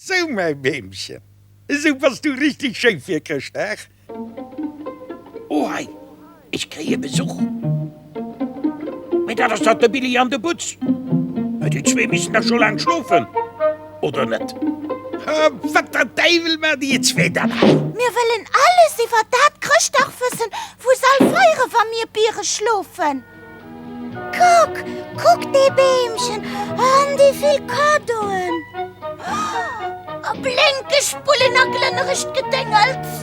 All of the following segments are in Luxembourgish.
Sou, mäi Beemchen, esou bass du richteg schéi fir Chrëschtdag. Oh hei, ech kréie Besuch. Mee dat ass dach de Billy an de Butz. Mä déi zwee missten dach scho laang schlofen, oder net? Wat der Däiwel maacht dir zwee dann hei? Mir wëllen alles iwwer dat Chrëschtdag wëssen, wou s'all feiere wa mir Biere schlofen. Kuck, kuck dee Beemchen an déi vill Kaddoen! A blénkeg Bullen a glënneregt Gedéngels!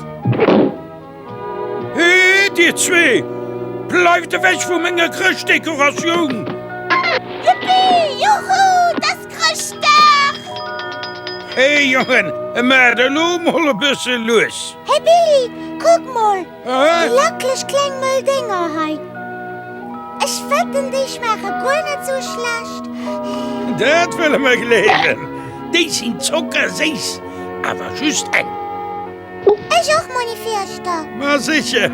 Hee, dir zwee! Bleift ewech vu menger Chrëschtdekoratioun! Juppi, juhu, 't ass Chrëschtdag! Hee Jongen, maacht elo mol e bësse lues! Hey Billy, kuck mol! Déi lackeleg kleng mëll Dénger hei. Ech wetten, déi schmaache guer net sou schlecht. Dat wëlle mer gleewen. Déi sinn zockerséiss, awer just eng. Ech och, Monni Fierschter. Ma sécher.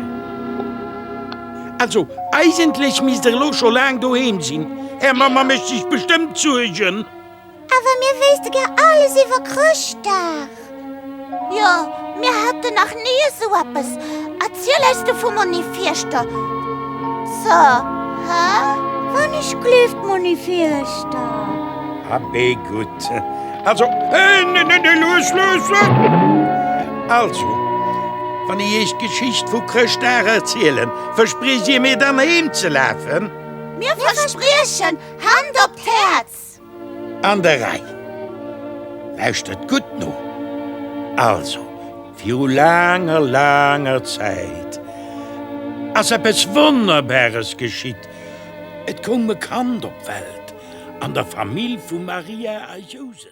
Also, eigentlech misst der elo scho laang doheem sinn. Är Mamma mécht sech bestëmmt Suergen. Awer mir wéisste gär alles iwwer Chrëschtdag. Jo, mir haten nach ni esou eppes. Erziel eis dovu, Monni Fierschter. So, hä? Wann ech gleeft, Monni Fierschter. Abee, gutt. Also, nee, nee, nee, lues, lues, lues. Also, wann ech iech d'Geschicht vu Chrëschtdag erzielen, verspriecht dir mir dann heem ze lafen? Mir verspriechen, Hand op d'Häerz. An der Rei. Lauschtert gutt no. Also, viru laanger, laanger Zäit ass eppes Wonnerbares geschitt, Et koum e Kand op d'Welt an der Famill vu Maria a Jousef.